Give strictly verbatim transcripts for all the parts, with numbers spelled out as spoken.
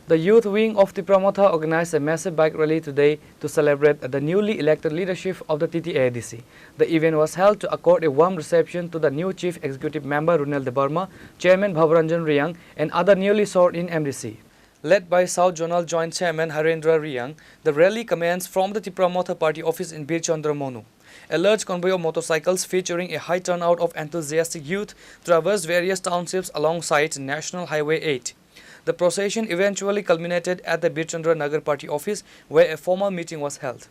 The youth wing of Tipra Motha organized a massive bike rally today to celebrate the newly elected leadership of the T T A D C. The event was held to accord a warm reception to the new Chief Executive Member Runel Debbarma, Chairman Bhavaranjan Reang, and other newly sworn-in M D C. Led by South Zonal Joint Chairman Harendra Reang, the rally commenced from the Tipra Motha Party office in Bir Chandra Monu. A large convoy of motorcycles featuring a high turnout of enthusiastic youth traversed various townships alongside National Highway eight. The procession eventually culminated at the Bir Chandra Nagar Party office, where a formal meeting was held.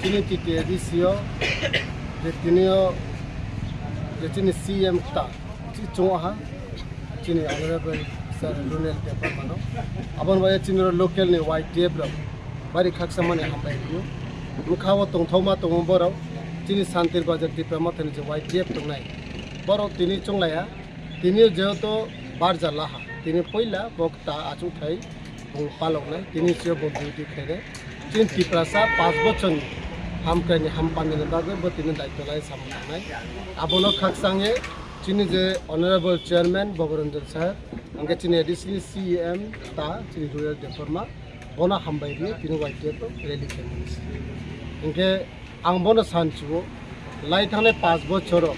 Chini T T A D C o, je tini o, je chini C M ta, chi chungo ha, chini Honorable Sir Runel Debbarma no. Aboni bagwi chini oro local ni Y T F rok bari khaksa mani hambai rio. Bwkha o tongthokma tongo borok, chini Santir Bazar Tipra Motha ni je Y T F tongnai. Borok tini chunglaiya, tini jehetu barja laha, tini puila bo ta achukthai bung paloknai, tini sio bo duty khainai. Chini Tiprasa panch bochorni hamkraini hampandini bagwi bo tini daityo lai samung tangnai. Abono khakchangye chini je Honorable Chairman Bhavaranjan sir, hwnkhe chini A D C ni C E M ta chini Ruel Debbarma, bono hambai rwi tini Y T F rally khaimani. Hwnkhe ang bono sanchuo, lai thangnai panch bochoro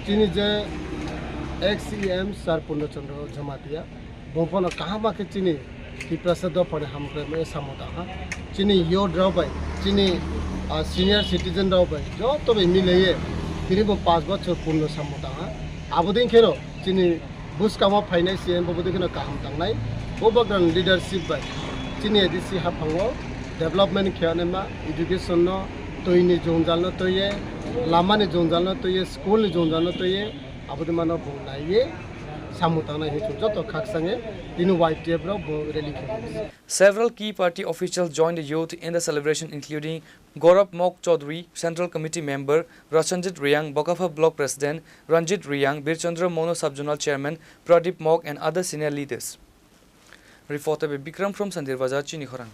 chini je ex C E M Sir Purno Chandra Jamatia, bo bono kaham khe chini Tiprasa dophani hamkrai mai samung tangha. Chini youth rok bai, chini, ah, senior citizen rok bai, joto bai milaiye tini bo panch bochor purno samung tangha. Abodin kheno chini buskang o phainai C M bo bwdwi kheno kaham tangnai. Bo bagrang leadership bai chini A D C haphango development khe anema, education no, twi ni jwngjal no twiye, lama ni jwngjal no twiye, school ni jwngjal no twiye, abodin mano bo naiye samung tangnai hinwi joto khakchangye tini Y T F rok bo rally khe. Several key party officials joined the youth in the celebration, including Gaurav Mok Chaudhary, Central Committee member, Rachanjit Reang, Bokapha Block President, Ranjit Reang, Birchandra Mono Sub-Zonal Chairman, Pradip Mok, and other senior leaders. Reporter by Bikram from Sandir Bazar, Chini Khorang.